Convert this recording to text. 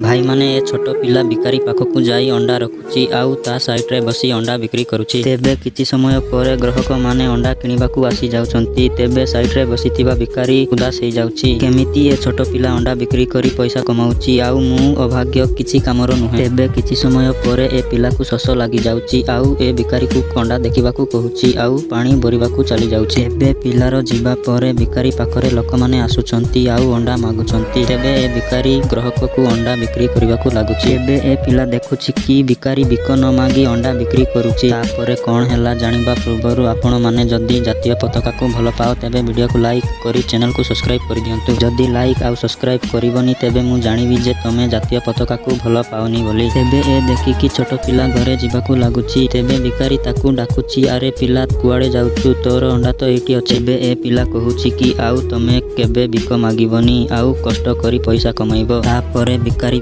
ଭାଇମାନେ, ଏ ଛୋଟ ପିଲା ଭିକାରୀ ପାଖକୁ ଯାଇ ଅଣ୍ଡା ରଖୁଛି ଆଉ ତା ସାଇଡରେ ବସି ଅଣ୍ଡା ବିକ୍ରି କରୁଛି। ତେବେ କିଛି ସମୟ ପରେ ଗ୍ରାହକମାନେ ଅଣ୍ଡା କିଣିବାକୁ ଆସି ଯାଉଛନ୍ତି। ତେବେ ସାଇଡରେ ବସିଥିବା ଭିକାରୀ ଉଦାସ ହେଇଯାଉଛି, କେମିତି ଏ ଛୋଟ ପିଲା ଅଣ୍ଡା ବିକ୍ରି କରି ପଇସା କମାଉଛି ଆଉ ମୁଁ ଅଭାଗ୍ୟ କିଛି କାମର ନୁହେଁ। ତେବେ କିଛି ସମୟ ପରେ ଏ ପିଲାକୁ ଶୋଷ ଲାଗିଯାଉଛି ଆଉ ଏ ଭିକାରୀକୁ ଅଣ୍ଡା ଦେଖିବାକୁ କହୁଛି ଆଉ ପାଣି ଭରିବାକୁ ଚାଲି ଯାଉଛି। ଏବେ ପିଲାର ଯିବା ପରେ ଭିକାରୀ ପାଖରେ ଲୋକମାନେ ଆସୁଛନ୍ତି ଆଉ ଅଣ୍ଡା ମାଗୁଛନ୍ତି। ତେବେ ଏ ଭିକାରୀ ଗ୍ରାହକକୁ ଅଣ୍ଡା ବିକ୍ରି କରିବାକୁ ଲାଗୁଛି। ଏବେ ଏ ପିଲା ଦେଖୁଛି କି ଭିକାରୀ ଭିକ ନ ମାଗି ଅଣ୍ଡା ବିକ୍ରି କରୁଛି। ତାପରେ କଣ ହେଲା ଜାଣିବା ପୂର୍ବରୁ ଆପଣମାନେ ଯଦି ଜାତୀୟ ପତାକାକୁ ଭଲ ପାଅ, ତେବେ ଭିଡ଼ିଓକୁ ଲାଇକ୍ କରି ଚ୍ୟାନେଲକୁ ସବସ୍କ୍ରାଇବ୍ କରିଦିଅନ୍ତୁ। ଯଦି ଲାଇକ୍ ଆଉ ସବସ୍କ୍ରାଇବ୍ କରିବନି, ତେବେ ମୁଁ ଜାଣିବି ଯେ ତମେ ଜାତୀୟ ପତାକାକୁ ଭଲ ପାଅନି ବୋଲି। ତେବେ ଏ ଦେଖିକି ଛୋଟ ପିଲା ଘରେ ଯିବାକୁ ଲାଗୁଛି। ତେବେ ଭିକାରୀ ତାକୁ ଡାକୁଛି, ଆରେ ପିଲା, କୁଆଡେ ଯାଉଛୁ? ତୋର ଅଣ୍ଡା ତ ଏଇଠି ଅଛି। ଏବେ ଏ ପିଲା କହୁଛି କି ଆଉ ତମେ କେବେ ଭିକ ମାଗିବନି ଆଉ କଷ୍ଟ କରି ପଇସା କମାଇବ। ତାପରେ ଭିକାରୀ